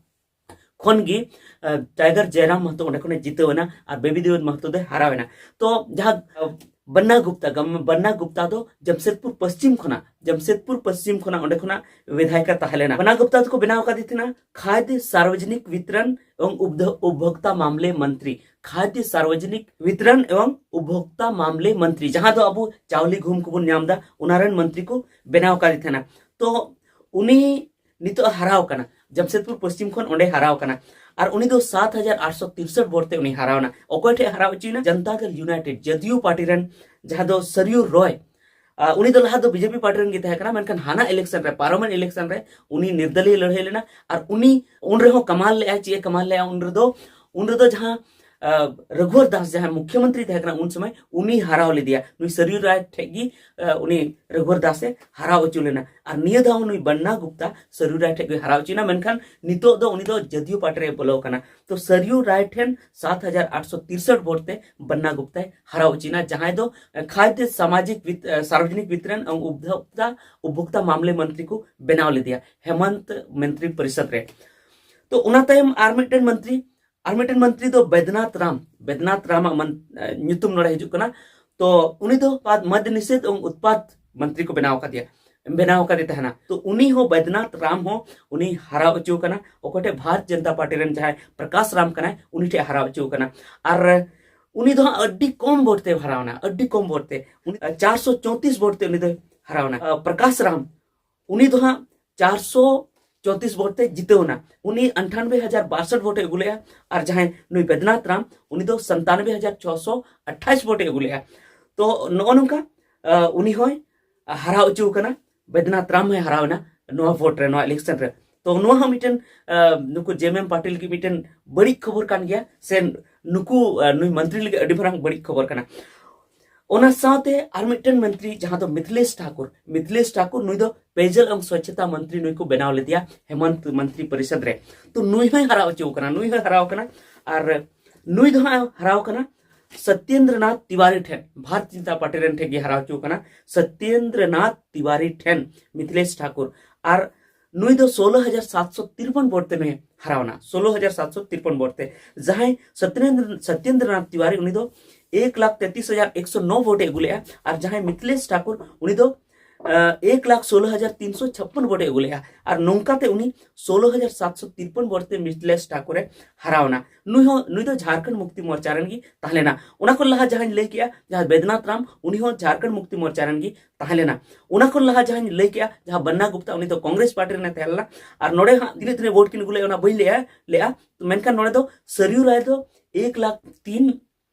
ᱠᱷᱚᱱ ᱜᱮ, ᱟᱸ, ᱴᱟᱭᱜᱟᱨ ᱡᱟᱭᱨᱟᱢ ᱢᱟᱦᱛᱚ ᱚᱸᱰᱮ ᱠᱷᱚᱱᱮ ᱡᱤᱛᱟᱹᱣ ᱮᱱᱟ, ᱟᱨ ᱵᱮᱵᱤ ᱫᱮᱵᱤ ᱢᱟᱦᱛᱚ ᱫᱚᱭ ᱦᱟᱨᱟᱣ ᱮᱱᱟ᱾ ᱛᱚ ᱡᱟᱦᱟᱸ, ᱟᱸ, ᱵᱟᱱᱱᱟ ᱜᱩᱯᱛᱟ, ᱜᱟᱢ-, ᱵᱟᱱᱱᱟ ᱜᱩᱯᱛᱟ ᱫᱚ ᱡᱟᱢᱥᱮᱫᱽᱯᱩᱨ ᱯᱚᱥᱪᱤᱢ ᱠᱷᱚᱱᱟᱜ, ᱡᱟᱢᱥᱮᱫᱽᱯᱩᱨ ᱯᱚᱥᱪᱤᱢ ᱠᱷᱚᱱᱟᱜ ᱚᱸᱰᱮ ᱠᱷᱚᱱᱟᱜ ᱵᱤᱫᱷᱟᱭᱚᱠ ᱮ ᱛᱟᱦᱮᱸ ᱞᱮᱱᱟ᱾ ᱵᱟᱱᱱᱟ ᱜᱩᱯᱛᱟ ᱫᱚᱠᱚ ᱵᱮᱱᱟᱣ ᱟᱠᱟᱫᱮ ᱛᱟᱦᱮᱱᱟ ᱠᱷᱟᱫᱽᱭ ᱥᱟᱨᱣᱚᱡᱚᱱᱤᱠ ᱵᱤᱛᱨᱚᱱ ᱮᱵᱚᱝ ᱩᱵᱫᱷ-, ᱩᱯᱵᱷᱳᱠᱛᱟ ᱢᱟᱢᱞᱮ ᱢᱚᱱᱛᱨᱤ᱾ ᱠᱷᱟᱫᱽᱭ ᱥᱟᱨᱣᱚᱡᱚᱱᱤᱠ ᱵᱤᱛᱨᱚᱱ ᱮᱵᱚᱝ ᱩᱯᱵᱷᱳᱠᱛᱟ ᱢᱟᱢᱞᱮ ᱢᱚᱱᱛᱨᱤ, ᱡᱟᱦᱟᱸ ᱫᱚ ᱟᱵᱚ ᱪᱟᱣᱞᱮ ᱜᱩᱦᱩᱢ ᱠᱚᱵᱚᱱ ᱧᱟᱢ ᱮᱫᱟ, ᱚᱱᱟ ᱨᱮᱱ ᱢᱚᱱᱛᱨᱤ ᱠᱚ ᱵᱮᱱᱟᱣ ᱟᱠᱟᱫᱮ ᱛᱟᱦᱮᱱᱟ᱾ ᱛᱚ ᱩᱱᱤ ᱱᱤᱛᱚᱜ ᱮ ᱦᱟᱨᱟᱣ ᱠᱟᱱᱟ᱾ ᱡᱟᱢᱥᱮᱫᱽᱯᱩᱨ ᱯᱚᱥᱪᱤᱢ ᱠᱷᱚᱱ ᱚᱸᱰᱮ ᱦᱟᱨᱟᱣ ᱠᱟᱱᱟ᱾ ᱟᱨ ᱩᱱᱤ ᱫᱚ ᱥᱟᱛ ᱦᱟᱡᱟᱨ ᱟᱴᱥᱚ ᱛᱤᱨᱥᱚᱴ ᱵᱷᱳᱴ ᱛᱮ ᱩᱱᱤ ᱦᱟᱨᱟᱣ ᱮᱱᱟ᱾ ᱚᱠᱚᱭ ᱴᱷᱮᱡ ᱦᱟᱨᱟᱣ ᱦᱚᱪᱚᱭᱮᱱᱟ? ᱡᱟᱱᱛᱟ ᱫᱚᱞ ᱭᱩᱱᱟᱭᱴᱮᱰ, ᱡᱟᱫᱤᱭᱩ ᱯᱟᱨᱴᱤ ᱨᱮᱱ, ᱡᱟᱦᱟᱸ ᱫᱚ ᱥᱟᱨᱭᱩ ᱨᱚᱭ, ᱟᱨ ᱩᱱᱤ ᱫᱚ ᱞᱟᱦᱟ ᱫᱚ ᱵᱤᱡᱮᱯᱤ ᱯᱟᱨᱴᱤ ᱨᱮᱱ ᱜᱮ ᱛᱟᱦᱮᱸ ᱠᱟᱱᱟ, ᱢᱮᱱᱠᱷᱟᱱ ᱦᱟᱱᱟ ᱤᱞᱮᱠᱥᱚᱱ ᱨᱮ, ᱯᱟᱨᱚᱢᱮᱱ ᱤᱞᱮᱠᱥᱚᱱ ᱨᱮ ᱩᱱᱤ ᱱᱤᱨᱫᱟᱞᱤᱭ ᱞᱟᱹᱲᱦᱟᱹᱭ ᱞᱮᱱᱟ᱾ ᱟᱨ ᱩᱱᱤ ᱩᱱ ᱨᱮᱦᱚᱸ ᱠᱟᱢᱟᱞ ᱞᱮᱜᱼᱟᱭ᱾ ᱪᱮᱫ ᱮ ᱠᱟᱢᱟᱞ ᱞᱮᱜᱼᱟ? ᱩᱱ ᱨᱮᱫᱚ, ᱩᱱ ᱨᱮᱫᱚ ᱡᱟᱦᱟᱸ, ᱟᱸ, ᱨᱚᱜᱷᱩᱣᱚᱨ ᱫᱟᱥ ᱡᱟᱦᱟᱸᱭ ᱢᱩᱠᱷᱭᱚᱢᱚᱱᱛᱨᱤ ᱛᱟᱦᱮᱸ ᱠᱟᱱᱟ ᱩᱱ ᱥᱚᱢᱚᱭ, ᱩᱱᱤ ᱦᱟᱨᱟᱣ ᱞᱮᱫᱮᱭᱟ᱾ ᱱᱩᱭ ᱥᱟᱨᱭᱩ ᱨᱟᱭ ᱴᱷᱮᱡ ᱜᱮ, ᱟᱸ, ᱩᱱᱤ ᱨᱚᱜᱷᱩᱣᱚᱨ ᱫᱟᱥ ᱮ ᱦᱟᱨᱟᱣ ᱦᱚᱪᱚ ᱞᱮᱱᱟ᱾ ᱟᱨ ᱱᱤᱭᱟᱹ ᱫᱷᱟᱣ ᱱᱩᱭ ᱵᱟᱱᱱᱟ ᱜᱩᱯᱛᱟ ᱥᱟᱨᱭᱩ ᱨᱟᱭ ᱴᱷᱮᱡ ᱜᱮ ᱦᱟᱨᱟᱣ ᱦᱚᱪᱚᱭᱮᱱᱟ, ᱢᱮᱱᱠᱷᱟᱱ ᱱᱤᱛᱚᱜ ᱫᱚ ᱩᱱᱤ ᱫᱚ ᱡᱟᱫᱤᱭᱩ ᱯᱟᱨᱴᱤ ᱨᱮ ᱵᱚᱞᱚ ᱟᱠᱟᱱᱟ᱾ ᱛᱚ ᱥᱟᱨᱭᱩ ᱨᱟᱭ ᱴᱷᱮᱱ ᱥᱟᱛ ᱦᱟᱡᱟᱨ ᱟᱴᱥᱚ ᱛᱤᱨᱥᱚᱴ ᱵᱷᱳᱴ ᱛᱮ ᱵᱟᱱᱱᱟ ᱜᱩᱯᱛᱟᱭ ᱦᱟᱨᱟᱣ ᱦᱚᱪᱚᱭᱮᱱᱟ, ᱡᱟᱦᱟᱸᱭ ᱫᱚ, ᱟᱸ, ᱠᱷᱟᱫᱽᱭᱚ ᱥᱟᱢᱟᱡᱤᱠ ᱵᱤᱛ-, ᱟᱸ, ᱥᱟᱨᱵᱚᱡᱚᱱᱤᱠ ᱵᱤᱛᱨᱚᱱ ᱮᱵᱚᱝ ᱩᱯᱵᱷᱳᱠᱛᱟ, ᱩᱯᱵᱷᱳᱠᱛᱟ ᱢᱟᱢᱞᱮ ᱢᱚᱱᱛᱨᱤ ᱠᱚ ᱵᱮᱱᱟᱣ ᱞᱮᱫᱮᱭᱟ ᱦᱮᱢᱟᱱᱛ ᱢᱚᱱᱛᱨᱤ ᱯᱚᱨᱤᱥᱚᱫ ᱨᱮ᱾ ᱛᱚ ᱚᱱᱟ ᱛᱟᱭᱚᱢ ᱟᱨ ᱢᱤᱫᱴᱮᱱ ᱢᱚᱱᱛᱨᱤ, ᱟᱨ ᱢᱤᱫᱴᱮᱱ ᱢᱚᱱᱛᱨᱤ ᱫᱚ ᱵᱮᱫᱱᱟᱛᱷ ᱨᱟᱢ, ᱵᱮᱫᱱᱟᱛᱷ ᱨᱟᱢᱟᱜ ᱢᱚᱱ-, ᱟᱸ, ᱧᱩᱛᱩᱢ ᱱᱚᱰᱮ ᱦᱤᱡᱩᱜ ᱠᱟᱱᱟ᱾ ᱛᱚ ᱩᱱᱤ ᱫᱚ ᱯᱟᱫ-, ᱢᱚᱫ ᱱᱤᱥᱮᱫᱷ ᱮᱵᱚᱝ ᱩᱛᱯᱟᱫ ᱢᱚᱱᱛᱨᱤ ᱠᱚ ᱵᱮᱱᱟᱣ ᱟᱠᱟᱫᱮᱭᱟ, ᱵᱮᱱᱟᱣ ᱟᱠᱟᱫᱮ ᱛᱟᱦᱮᱱᱟ᱾ ᱛᱚ ᱩᱱᱤ ᱦᱚᱸ ᱵᱚᱭᱫᱚᱱᱟᱛᱷ ᱨᱟᱢ ᱦᱚᱸ ᱩᱱᱤ ᱦᱟᱨᱟᱣ ᱦᱚᱪᱚ ᱠᱟᱱᱟ᱾ ᱚᱠᱚᱭ ᱴᱷᱮᱡ? ᱵᱷᱟᱨᱚᱛ ᱡᱚᱱᱚᱛᱟ ᱯᱟᱨᱴᱤ ᱨᱮᱱ ᱡᱟᱦᱟᱸᱭ ᱯᱨᱚᱠᱟᱥ ᱨᱟᱢ ᱠᱟᱱᱟᱭ, ᱩᱱᱤ ᱴᱷᱮᱡ ᱦᱟᱨᱟᱣ ᱦᱚᱪᱚ ᱠᱟᱱᱟ᱾ ᱟᱨ ᱩᱱᱤ ᱫᱚ ᱦᱟᱸᱜ ᱟᱹᱰᱤ ᱠᱚᱢ ᱵᱷᱳᱴ ᱛᱮ ᱦᱟᱨᱟᱣ ᱮᱱᱟ, ᱟᱹᱰᱤ ᱠᱚᱢ ᱵᱷᱳᱴ ᱛᱮ᱾ ᱩᱱᱤ, ᱪᱟᱨᱥᱚ ᱪᱚᱣᱛᱤᱥ ᱵᱷᱳᱴ ᱛᱮ ᱩᱱᱤ ᱫᱚᱭ ᱦᱟᱨᱟᱣ ᱮᱱᱟ᱾ ᱟᱨ ᱯᱨᱚᱠᱟᱥ ᱨᱟᱢ, ᱩᱱᱤ ᱫᱚ ᱦᱟᱸᱜ ᱪᱟᱨᱥᱚ ᱪᱚᱣᱛᱤᱥ ᱵᱷᱳᱴ ᱛᱮ ᱡᱤᱛᱟᱹᱣ ᱮᱱᱟ᱾ ᱩᱱᱤ ᱟᱴᱷᱟᱱᱵᱮ ᱦᱟᱡᱟᱨ ᱵᱟᱥᱚᱴ ᱵᱷᱳᱴ ᱮ ᱟᱹᱜᱩ ᱞᱮᱜᱼᱟ᱾ ᱟᱨ ᱡᱟᱦᱟᱸᱭ ᱱᱩᱭ ᱵᱚᱭᱫᱚᱱᱟᱛᱷ ᱨᱟᱢ, ᱩᱱᱤ ᱫᱚ ᱥᱟᱱᱛᱟᱱᱵᱮ ᱦᱟᱡᱟᱨ ᱪᱷᱚᱥᱚ ᱟᱴᱷᱟᱥ ᱵᱷᱳᱴ ᱮ ᱟᱹᱜᱩ ᱞᱮᱜᱼᱟ᱾ ᱛᱚ ᱱᱚᱜᱼᱚ ᱱᱚᱝᱠᱟ, ᱟᱸ, ᱩᱱᱤ ᱦᱚᱸᱭ ᱦᱟᱨᱟᱣ ᱦᱚᱪᱚ ᱠᱟᱱᱟ᱾ ᱵᱚᱭᱫᱚᱱᱟᱛᱷ ᱨᱟᱢ ᱦᱚᱸᱭ ᱦᱟᱨᱟᱣ ᱮᱱᱟ ᱱᱚᱣᱟ ᱵᱷᱳᱴ ᱨᱮ, ᱱᱚᱣᱟ ᱤᱞᱮᱠᱥᱚᱱ ᱨᱮ᱾ ᱛᱚ ᱱᱚᱣᱟ ᱦᱚᱸ ᱢᱤᱫᱴᱮᱱ, ᱟᱸ, ᱱᱩᱠᱩ ᱡᱮ ᱮᱢ ᱮᱢ ᱯᱟᱨᱴᱤ ᱞᱟᱹᱜᱤᱫ ᱢᱤᱫᱴᱮᱱ ᱵᱟᱹᱲᱤᱡ ᱠᱷᱚᱵᱚᱨ ᱠᱟᱱ ᱜᱮᱭᱟ, ᱥᱮ ᱱᱩᱠᱩ, ᱟᱸ, ᱱᱩᱭ ᱢᱚᱱᱛᱨᱤ ᱞᱟᱹᱜᱤᱫ ᱟᱹᱰᱤ ᱢᱟᱨᱟᱝ ᱵᱟᱹᱲᱤᱡ ᱠᱷᱚᱵᱚᱨ ᱠᱟᱱᱟ᱾ ᱚᱱᱟ ᱥᱟᱶᱛᱮ ᱟᱨ ᱢᱤᱫᱴᱮᱱ ᱢᱚᱱᱛᱨᱤ, ᱡᱟᱦᱟᱸ ᱫᱚ ᱢᱤᱛᱷᱤᱞᱮᱥ ᱴᱷᱟᱠᱩᱨ, ᱢᱤᱛᱷᱤᱞᱮᱥ ᱴᱷᱟᱠᱩᱨ ᱱᱩᱭ ᱫᱚ ᱯᱮᱭᱡᱚᱞ ᱮᱵᱚᱝ ᱥᱚᱪᱪᱷᱚᱛᱟ ᱢᱚᱱᱛᱨᱤ ᱱᱩᱭ ᱠᱚ ᱵᱮᱱᱟᱣ ᱞᱮᱫᱮᱭᱟ ᱦᱮᱢᱚᱱᱛ ᱢᱚᱱᱛᱨᱤ ᱯᱚᱨᱤᱥᱚᱫ ᱨᱮ᱾ ᱛᱚ ᱱᱩᱭ ᱦᱚᱸᱭ ᱦᱟᱨᱟᱣ ᱦᱚᱪᱚ ᱠᱟᱱᱟ, ᱱᱩᱭ ᱦᱚᱸᱭ ᱦᱟᱨᱟᱣ ᱠᱟᱱᱟ᱾ ᱟᱨ ᱱᱩᱭ ᱫᱚ ᱦᱟᱸᱜ ᱦᱟᱨᱟᱣ ᱠᱟᱱᱟ ᱥᱚᱛᱭᱮᱱᱫᱨᱚᱱᱟᱛᱷ ᱛᱤᱣᱟᱨᱤ ᱴᱷᱮᱱ, ᱵᱷᱟᱨᱚᱛ ᱡᱚᱱᱚᱛᱟ ᱯᱟᱨᱴᱤ ᱨᱮᱱ ᱴᱷᱮᱱ ᱜᱮ ᱦᱟᱨᱟᱣ ᱦᱚᱪᱚ ᱠᱟᱱᱟ, ᱥᱚᱛᱭᱮᱱᱫᱨᱚᱱᱟᱛᱷ ᱛᱤᱣᱟᱨᱤ ᱴᱷᱮᱱ, ᱢᱤᱛᱷᱤᱞᱮᱥ ᱴᱷᱟᱠᱩᱨ᱾ ᱟᱨ ᱱᱩᱭ ᱫᱚ ᱥᱳᱞᱳ ᱦᱟᱡᱟᱨ ᱥᱟᱛᱥᱚ ᱛᱤᱨᱯᱚᱱ ᱵᱷᱳᱴ ᱛᱮ ᱱᱩᱭ ᱦᱟᱨᱟᱣ ᱮᱱᱟ, ᱥᱳᱞᱳ ᱦᱟᱡᱟᱨ ᱥᱟᱛᱥᱚ ᱛᱤᱨᱯᱚᱱ ᱵᱷᱳᱴ ᱛᱮ᱾ ᱡᱟᱦᱟᱸᱭ ᱥᱚᱛᱭᱮᱱᱫᱨᱚ, ᱥᱚᱛᱭᱮᱱᱫᱨᱚᱱᱟᱛᱷ ᱛᱤᱣᱟᱨᱤ, ᱩᱱᱤ ᱫᱚ ᱮᱠ ᱞᱟᱠᱷ ᱛᱮᱛᱨᱤᱥ ᱦᱟᱡᱟᱨ ᱮᱠᱥᱚ ᱱᱚ ᱵᱷᱳᱴ ᱮ ᱟᱹᱜᱩ ᱞᱮᱜᱼᱟ᱾ ᱟᱨ ᱡᱟᱦᱟᱸᱭ ᱢᱤᱛᱷᱤᱞᱮᱥ ᱴᱷᱟᱠᱩᱨ, ᱩᱱᱤ ᱫᱚ ᱮᱠ ᱞᱟᱠᱷ ᱥᱳᱞᱳ ᱦᱟᱡᱟᱨ ᱛᱤᱱᱥᱚ ᱪᱷᱟᱯᱯᱚᱱ ᱵᱷᱳᱴ ᱮ ᱟᱹᱜᱩ ᱞᱮᱫᱼᱟ᱾ ᱟᱨ ᱱᱚᱝᱠᱟᱛᱮ ᱩᱱᱤ ᱥᱳᱞᱳ ᱦᱟᱡᱟᱨ ᱥᱟᱛᱥᱚ ᱛᱤᱨᱯᱚᱱ ᱵᱷᱳᱴ ᱛᱮ ᱢᱤᱛᱷᱤᱞᱮᱥ ᱴᱷᱟᱠᱩᱨ ᱮ ᱦᱟᱨᱟᱣ ᱮᱱᱟ᱾ ᱱᱩᱭ ᱦᱚᱸ, ᱱᱩᱭ ᱫᱚ ᱡᱷᱟᱲᱠᱷᱚᱸᱰ ᱢᱩᱠᱛᱤ ᱢᱳᱨᱪᱟ ᱨᱮᱱ ᱜᱮ ᱛᱟᱦᱮᱸ ᱞᱮᱱᱟ᱾ ᱚᱱᱟ ᱠᱷᱚᱱ ᱞᱟᱦᱟ ᱡᱟᱦᱟᱸᱧ ᱞᱟᱹᱭ ᱠᱮᱜᱼᱟ, ᱡᱟᱦᱟᱸ ᱵᱮᱫᱽᱱᱟᱛᱷ ᱨᱟᱢ, ᱩᱱᱤ ᱦᱚᱸ ᱡᱷᱟᱲᱠᱷᱚᱸᱰ ᱢᱩᱠᱛᱤ ᱢᱳᱨᱪᱟ ᱨᱮᱱ ᱜᱮ ᱛᱟᱦᱮᱸ ᱞᱮᱱᱟ᱾ ᱚᱱᱟ ᱠᱷᱚᱱ ᱞᱟᱦᱟ ᱡᱟᱦᱟᱸᱧ ᱞᱟᱹᱭ ᱠᱮᱜᱼᱟ, ᱡᱟᱦᱟᱸ ᱵᱟᱱᱱᱟ ᱜᱩᱯᱛᱟ, ᱩᱱᱤ ᱫᱚ ᱠᱚᱝᱜᱨᱮᱥ ᱯᱟᱨᱴᱤ ᱨᱮᱱ ᱮ ᱛᱟᱦᱮᱸ ᱞᱮᱱᱟ᱾ ᱟᱨ ᱱᱚᱰᱮ ᱦᱟᱸᱜ ᱛᱤᱱᱟᱹᱜ ᱛᱤᱱᱟᱹᱜ ᱵᱷᱳᱴ ᱠᱤᱱ ᱟᱹᱜᱩ ᱞᱮᱫᱼᱟ, ᱚᱱᱟ ᱵᱟᱹᱧ ᱞᱟᱹᱭᱟ, ᱞᱮᱫᱼᱟ᱾ ᱢᱮᱱᱠᱷᱟᱱ ᱱᱚᱰᱮ ᱫᱚ ᱥᱟᱨᱭᱩ ᱨᱟᱭ ᱫᱚ ᱮᱠ ᱞᱟᱠᱷ ᱛᱤᱱ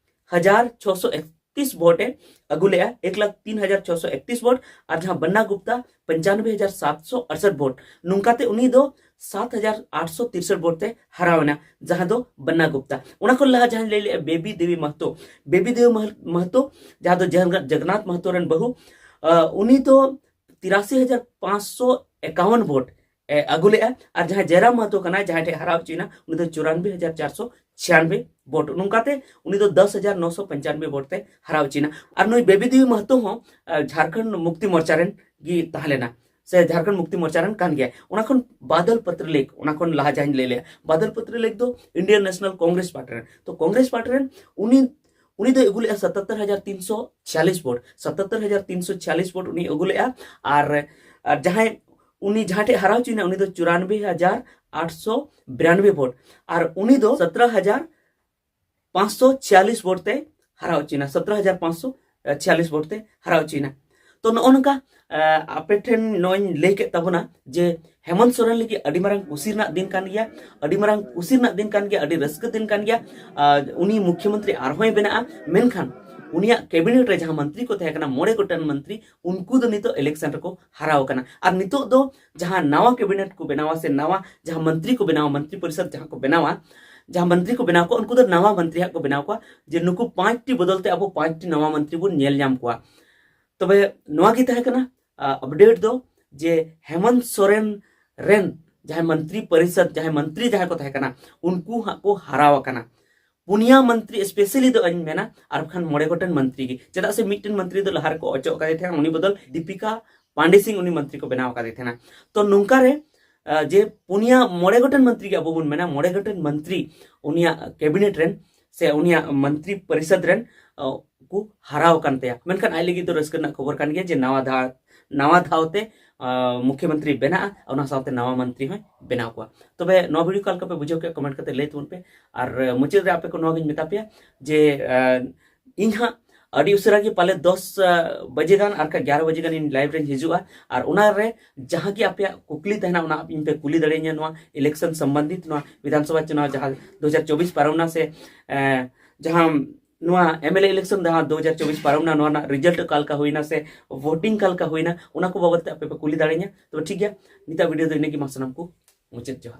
ᱦᱟᱡᱟᱨ ᱪᱷᱚᱥᱚ ᱮᱠᱛᱤᱥ ᱵᱷᱳᱴ ᱮ ᱟᱹᱜᱩ ᱞᱮᱫᱼᱟ, ᱮᱠ ᱞᱟᱠᱷ ᱛᱤᱱ ᱦᱟᱡᱟᱨ ᱪᱷᱚᱥᱚ ᱮᱠᱛᱤᱥ ᱵᱷᱳᱴ᱾ ᱟᱨ ᱡᱟᱦᱟᱸ ᱵᱟᱱᱱᱟ ᱜᱩᱯᱛᱟ ᱯᱚᱧᱪᱟᱱᱵᱮ ᱦᱟᱡᱟᱨ ᱥᱟᱛᱥᱚ ᱟᱴᱥᱚᱴ ᱵᱷᱳᱴ, ᱱᱚᱝᱠᱟᱛᱮ ᱩᱱᱤ ᱫᱚ ᱥᱟᱛ ᱦᱟᱡᱟᱨ ᱟᱴᱥᱚ ᱛᱤᱨᱥᱚᱴ ᱵᱷᱳᱴ ᱛᱮ ᱦᱟᱨᱟᱣ ᱮᱱᱟ, ᱡᱟᱦᱟᱸ ᱫᱚ ᱵᱟᱱᱱᱟ ᱜᱩᱯᱛᱟ᱾ ᱚᱱᱟ ᱠᱷᱚᱱ ᱞᱟᱦᱟ ᱡᱟᱦᱟᱸᱧ ᱞᱟᱹᱭ ᱞᱮᱫᱼᱟ, ᱵᱮᱵᱤ ᱫᱮᱵᱤ ᱢᱟᱦᱛᱚ, ᱵᱮᱵᱤ ᱫᱮᱵᱤ ᱢᱟᱦ-, ᱢᱟᱦᱛᱚ, ᱡᱟᱦᱟᱸ ᱫᱚ ᱡᱟᱜᱱᱟ-, ᱡᱚᱜᱚᱱᱱᱟᱛᱷ ᱢᱟᱦᱛᱚ ᱨᱮᱱ ᱵᱟᱹᱦᱩ, ᱟᱸ, ᱩᱱᱤ ᱫᱚ ᱛᱤᱨᱟᱥᱤ ᱦᱟᱡᱟᱨ ᱯᱟᱸᱪᱥᱚ ᱮᱠᱟᱣᱚᱱ ᱵᱷᱳᱴ ᱮ ᱟᱹᱜᱩ ᱞᱮᱫᱼᱟ᱾ ᱟᱨ ᱡᱟᱦᱟᱸᱭ ᱡᱚᱭᱨᱟᱢ ᱢᱟᱦᱛᱚ ᱠᱟᱱᱟᱭ, ᱡᱟᱦᱟᱸᱭ ᱴᱷᱮᱱ ᱦᱟᱨᱟᱣ ᱦᱚᱪᱚᱭᱮᱱᱟ, ᱩᱱᱤ ᱫᱚ ᱪᱩᱨᱟᱱᱵᱮ ᱦᱟᱡᱟᱨ ᱪᱟᱨᱥᱚ ᱪᱷᱤᱭᱟᱱᱵᱮ ᱵᱷᱳᱴ᱾ ᱱᱚᱝᱠᱟᱛᱮ ᱩᱱᱤ ᱫᱚ ᱫᱚᱥ ᱦᱟᱡᱟᱨ ᱱᱚᱥᱚ ᱯᱚᱧᱪᱟᱱᱵᱮ ᱵᱷᱳᱴ ᱛᱮ ᱦᱟᱨᱟᱣ ᱦᱚᱪᱚᱭᱮᱱᱟ᱾ ᱟᱨ ᱱᱩᱭ ᱵᱮᱵᱤ ᱫᱮᱵᱤ ᱢᱟᱦᱛᱚ ᱦᱚᱸ, ᱟᱸ, ᱡᱷᱟᱲᱠᱷᱚᱸᱰ ᱢᱩᱠᱛᱤ ᱢᱳᱨᱪᱟ ᱨᱮᱱ ᱜᱮ ᱛᱟᱦᱮᱸ ᱞᱮᱱᱟ, ᱥᱮ ᱡᱷᱟᱲᱠᱷᱚᱸᱰ ᱢᱩᱠᱛᱤ ᱢᱳᱨᱪᱟ ᱨᱮᱱ ᱠᱟᱱ ᱜᱮᱭᱟᱭ᱾ ᱚᱱᱟ ᱠᱷᱚᱱ ᱵᱟᱫᱚᱞ ᱯᱚᱛᱨᱚᱞᱮᱠᱷ, ᱚᱱᱟ ᱠᱷᱚᱱ ᱞᱟᱦᱟ ᱡᱟᱦᱟᱸᱧ ᱞᱟᱹᱭ ᱞᱮᱜᱼᱟ, ᱵᱟᱫᱚᱞ ᱯᱚᱛᱨᱚᱞᱮᱠᱷ ᱫᱚ ᱤᱱᱰᱤᱭᱟᱱ ᱱᱮᱥᱱᱟᱞ ᱠᱚᱝᱜᱨᱮᱥ ᱯᱟᱨᱴᱤ ᱨᱮᱱ᱾ ᱛᱚ ᱠᱚᱝᱜᱨᱮᱥ ᱯᱟᱨᱴᱤ ᱨᱮᱱ ᱩᱱᱤ, ᱩᱱᱤ ᱫᱚᱭ ᱟᱹᱜᱩ ᱞᱮᱜᱼᱟ ᱥᱟᱛᱟᱛᱛᱚᱨ ᱦᱟᱡᱟᱨ ᱛᱤᱱᱥᱚ ᱪᱷᱤᱭᱟᱞᱤᱥ ᱵᱷᱳᱴ, ᱥᱟᱛᱟᱛᱛᱚᱨ ᱦᱟᱡᱟᱨ ᱛᱤᱱᱥᱚ ᱪᱷᱤᱭᱟᱞᱤᱥ ᱵᱷᱳᱴ ᱩᱱᱤ ᱟᱹᱜᱩ ᱞᱮᱜᱼᱟ᱾ ᱟᱨ, ᱟᱨ ᱡᱟᱦᱟᱸᱭ, ᱩᱱᱤ ᱡᱟᱦᱟᱸ ᱴᱷᱮᱡ ᱦᱟᱨᱟᱣ ᱦᱚᱪᱚᱭᱮᱱᱟ, ᱩᱱᱤ ᱫᱚ ᱪᱩᱨᱟᱱᱵᱮ ᱦᱟᱡᱟᱨ ᱟᱴᱥᱚ ᱵᱤᱨᱟᱱᱵᱮ ᱵᱷᱳᱴ, ᱟᱨ ᱩᱱᱤ ᱫᱚ ᱥᱚᱛᱨᱚ ᱦᱟᱡᱟᱨ ᱯᱟᱸᱪᱥᱚ ᱪᱷᱤᱭᱟᱞᱤᱥ ᱵᱷᱳᱴ ᱛᱮ ᱦᱟᱨᱟᱣ ᱦᱚᱪᱚᱭᱮᱱᱟ, ᱥᱚᱛᱨᱚ ᱦᱟᱡᱟᱨ ᱯᱟᱸᱪᱥᱚ ᱪᱷᱤᱭᱟᱞᱤᱥ ᱵᱷᱳᱴ ᱛᱮ ᱦᱟᱨᱟᱣ ᱦᱚᱪᱚᱭᱮᱱᱟ᱾ ᱛᱚ ᱱᱚᱜᱼᱚ ᱱᱚᱝᱠᱟ, ᱟᱸ, ᱟᱯᱮ ᱴᱷᱮᱱ ᱱᱚᱜᱼᱚᱭ ᱤᱧ ᱞᱟᱹᱭ ᱠᱮᱫ ᱛᱟᱵᱚᱱᱟ ᱡᱮ ᱦᱮᱢᱚᱱᱛ ᱥᱚᱨᱮᱱ ᱞᱟᱹᱜᱤᱫ ᱟᱹᱰᱤ ᱢᱟᱨᱟᱝ ᱠᱩᱥᱤ ᱨᱮᱱᱟᱜ ᱫᱤᱱ ᱠᱟᱱ ᱜᱮᱭᱟ, ᱟᱹᱰᱤ ᱢᱟᱨᱟᱝ ᱠᱩᱥᱤ ᱨᱮᱱᱟᱜ ᱫᱤᱱ ᱠᱟᱱ ᱜᱮᱭᱟ, ᱟᱹᱰᱤ ᱨᱟᱹᱥᱠᱟᱹ ᱫᱤᱱ ᱠᱟᱱ ᱜᱮᱭᱟ᱾ ᱟᱨ ᱩᱱᱤ ᱢᱩᱠᱷᱭᱚᱢᱚᱱᱛᱨᱤ ᱟᱨᱦᱚᱸᱭ ᱵᱮᱱᱟᱜᱼᱟ, ᱢᱮᱱᱠᱷᱟᱱ ᱩᱱᱤᱭᱟᱜ ᱠᱮᱵᱤᱱᱮᱴ ᱨᱮ ᱡᱟᱦᱟᱸ ᱢᱚᱱᱛᱨᱤ ᱠᱚ ᱛᱟᱦᱮᱸ ᱠᱟᱱᱟ, ᱢᱚᱬᱮ ᱜᱚᱴᱟᱝ ᱢᱚᱱᱛᱨᱤ, ᱩᱱᱠᱩ ᱫᱚ ᱱᱤᱛᱚᱜ ᱤᱞᱮᱠᱥᱚᱱ ᱨᱮᱠᱚ ᱦᱟᱨᱟᱣ ᱟᱠᱟᱱᱟ᱾ ᱟᱨ ᱱᱤᱛᱚᱜ ᱫᱚ ᱡᱟᱦᱟᱸ ᱱᱟᱣᱟ ᱠᱮᱵᱤᱱᱮᱴ ᱠᱚ ᱵᱮᱱᱟᱣᱟ ᱥᱮ ᱱᱟᱣᱟ ᱡᱟᱦᱟᱸ ᱢᱚᱱᱛᱨᱤ ᱠᱚ ᱵᱮᱱᱟᱣᱟ, ᱢᱚᱱᱛᱨᱤ ᱯᱚᱨᱤᱥᱚᱫ ᱡᱟᱦᱟᱸ ᱠᱚ ᱵᱮᱱᱟᱣᱟ, ᱡᱟᱦᱟᱸ ᱢᱚᱱᱛᱨᱤ ᱠᱚ ᱵᱮᱱᱟᱣ ᱠᱚᱣᱟ, ᱩᱱᱠᱩ ᱫᱚ ᱱᱟᱣᱟ ᱢᱚᱱᱛᱨᱤ ᱦᱟᱸᱜ ᱠᱚ ᱵᱮᱱᱟᱣ ᱠᱚᱣᱟ, ᱡᱮ ᱱᱩᱠᱩ ᱯᱟᱸᱪᱴᱤ ᱵᱚᱫᱚᱞ ᱛᱮ ᱟᱵᱚ ᱯᱟᱸᱪᱴᱤ ᱱᱟᱣᱟ ᱢᱚᱱᱛᱨᱤ ᱵᱚᱱ ᱧᱮᱞ ᱧᱟᱢ ᱠᱚᱣᱟ᱾ ᱛᱚᱵᱮ ᱱᱚᱣᱟ ᱜᱮ ᱛᱟᱦᱮᱸ ᱠᱟᱱᱟ, ᱟ, ᱟᱯᱰᱮᱴ ᱫᱚ, ᱡᱮ ᱦᱮᱢᱚᱱᱛ ᱥᱚᱨᱮᱱ ᱨᱮᱱ ᱡᱟᱦᱟᱸᱭ ᱢᱚᱱᱛᱨᱤ ᱯᱚᱨᱤᱥᱚᱫ, ᱡᱟᱦᱟᱸᱭ ᱢᱚᱱᱛᱨᱤ ᱡᱟᱦᱟᱸᱭ ᱠᱚ ᱛᱟᱦᱮᱸ ᱠᱟᱱᱟ, ᱩᱱᱠᱩ ᱦᱟᱸᱜ ᱠᱚ ᱦᱟᱨᱟᱣ ᱟᱠᱟᱱᱟ᱾ ᱯᱩᱱᱭᱟ ᱢᱚᱱᱛᱨᱤ specially ᱫᱚ ᱤᱧ ᱢᱮᱱᱟ, ᱟᱨ ᱵᱟᱠᱷᱟᱱ ᱢᱚᱬᱮ ᱜᱚᱴᱮᱱ ᱢᱚᱱᱛᱨᱤ ᱜᱮ, ᱪᱮᱫᱟᱜ ᱥᱮ ᱢᱤᱫᱴᱮᱱ ᱢᱚᱱᱛᱨᱤ ᱫᱚ ᱞᱟᱦᱟ ᱨᱮᱠᱚ ᱚᱪᱚᱜ ᱠᱟᱫᱮ ᱛᱟᱦᱮᱸᱱᱟ, ᱩᱱᱤ ᱵᱚᱫᱚᱞ ᱫᱤᱯᱤᱠᱟ ᱯᱟᱱᱰᱮ ᱥᱤᱝ ᱩᱱᱤ ᱢᱚᱱᱛᱨᱤ ᱠᱚ ᱵᱮᱱᱟᱣ ᱠᱟᱫᱮ ᱛᱟᱦᱮᱸᱱᱟ᱾ ᱛᱚ ᱱᱚᱝᱠᱟ ᱨᱮ, ᱟ, ᱡᱮ ᱯᱩᱱᱭᱟ, ᱢᱚᱬᱮ ᱜᱚᱴᱮᱱ ᱢᱚᱱᱛᱨᱤ ᱜᱮ ᱟᱵᱚ ᱵᱚᱱ ᱢᱮᱱᱟ, ᱢᱚᱬᱮ ᱜᱚᱴᱮᱱ ᱢᱚᱱᱛᱨᱤ ᱩᱱᱤᱭᱟᱜ ᱠᱮᱵᱤᱱᱮᱴ ᱨᱮᱱ ᱥᱮ ᱩᱱᱤᱭᱟᱜ ᱢᱚᱱᱛᱨᱤ ᱯᱚᱨᱤᱥᱚᱫ ᱨᱮᱱ, ᱟ, ᱠᱚ ᱦᱟᱨᱟᱣ ᱟᱠᱟᱱ ᱛᱟᱭᱟ᱾ ᱢᱮᱱᱠᱷᱟᱱ ᱟᱡ ᱞᱟᱹᱜᱤᱫ ᱫᱚ ᱨᱟᱹᱥᱠᱟᱹ ᱨᱮᱱᱟᱜ ᱠᱷᱚᱵᱚᱨ ᱠᱟᱱ ᱜᱮᱭᱟ ᱡᱮ ᱱᱟᱣᱟ ᱫᱷᱟᱣ ᱱᱟᱣᱟ ᱫᱷᱟᱣ ᱛᱮ ᱢᱩᱠᱷᱭᱚᱢᱚᱱᱛᱨᱤ ᱵᱮᱱᱟᱜᱼᱟ, ᱚᱱᱟ ᱥᱟᱶᱛᱮ ᱱᱟᱣᱟ ᱢᱚᱱᱛᱨᱤ ᱦᱚᱸᱭ ᱵᱮᱱᱟᱣ ᱠᱚᱣᱟ᱾ ᱛᱚᱵᱮ ᱱᱚᱣᱟ ᱵᱷᱤᱰᱤᱭᱳ ᱚᱠᱟ ᱞᱮᱠᱟ ᱯᱮ ᱵᱩᱡᱷᱟᱹᱣ ᱠᱮᱫ, ᱠᱚᱢᱮᱱᱴ ᱠᱟᱛᱮ ᱞᱟᱹᱭ ᱛᱟᱵᱚᱱ ᱯᱮ᱾ ᱟᱨ ᱢᱩᱪᱟᱹᱫ ᱨᱮ ᱟᱯᱮ ᱠᱚ ᱱᱚᱣᱟ ᱜᱤᱧ ᱢᱮᱛᱟ ᱯᱮᱭᱟ ᱡᱮ ᱤᱧ ᱦᱟᱸᱜ ᱟᱹᱰᱤ ᱩᱥᱟᱹᱨᱟ ᱜᱮ ᱯᱟᱞᱮ ᱫᱚᱥ ᱵᱟᱡᱮ ᱜᱟᱱ ᱟᱨ ᱮᱜᱟᱨᱚ ᱵᱟᱡᱮ ᱜᱟᱱ ᱤᱧ ᱞᱟᱭᱤᱵᱷ ᱨᱮᱧ ᱦᱤᱡᱩᱜᱼᱟ᱾ ᱟᱨ ᱚᱱᱟ ᱨᱮ ᱡᱟᱦᱟᱸ ᱜᱮ ᱟᱯᱮᱭᱟᱜ ᱠᱩᱠᱞᱤ ᱛᱟᱦᱮᱱᱟ, ᱚᱱᱟ ᱤᱧ ᱯᱮ ᱠᱩᱞᱤ ᱫᱟᱲᱮᱭᱟᱹᱧᱟ ᱱᱚᱣᱟ ᱤᱞᱮᱠᱥᱚᱱ ᱥᱚᱢᱵᱚᱱᱫᱷᱤᱛ, ᱱᱚᱣᱟ ᱵᱤᱫᱷᱟᱱ ᱥᱚᱵᱷᱟ ᱪᱩᱱᱟᱣ ᱡᱟᱦᱟᱸ ᱫᱩ ᱦᱟᱡᱟᱨ ᱪᱚᱵᱵᱤᱥ ᱯᱟᱨᱚᱢᱱᱟ ᱥᱮ ᱡᱟᱦᱟᱸ ᱱᱚᱣᱟ ᱮᱢ ᱮᱞ ᱮ ᱤᱞᱮᱠᱥᱚᱱ ᱡᱟᱦᱟᱸ ᱫᱩ ᱦᱟᱡᱟᱨ ᱪᱚᱵᱵᱤᱥ ᱯᱟᱨᱚᱢᱱᱟ, ᱱᱚᱣᱟ ᱨᱮᱱᱟᱜ ᱨᱮᱡᱟᱞᱴ ᱚᱠᱟ ᱞᱮᱠᱟ ᱦᱩᱭᱱᱟ ᱥᱮ ᱵᱷᱳᱴᱤᱝ ᱚᱠᱟ ᱞᱮᱠᱟ ᱦᱩᱭᱱᱟ, ᱚᱱᱟ ᱠᱚ ᱵᱟᱵᱚᱫ ᱛᱮ ᱟᱯᱮ ᱯᱮ ᱠᱩᱞᱤ ᱫᱟᱲᱮᱭᱟᱹᱧᱟ᱾ ᱛᱚᱵᱮ ᱴᱷᱤᱠ ᱜᱮᱭᱟ, ᱱᱤᱛᱟᱜ ᱵᱷᱤᱰᱤᱭᱳ ᱫᱚ ᱤᱱᱟᱹᱜᱮ᱾ ᱢᱟ ᱥᱟᱱᱟᱢ ᱠᱚ ᱢᱩᱪᱟᱹᱫ ᱡᱚᱦᱟᱨ᱾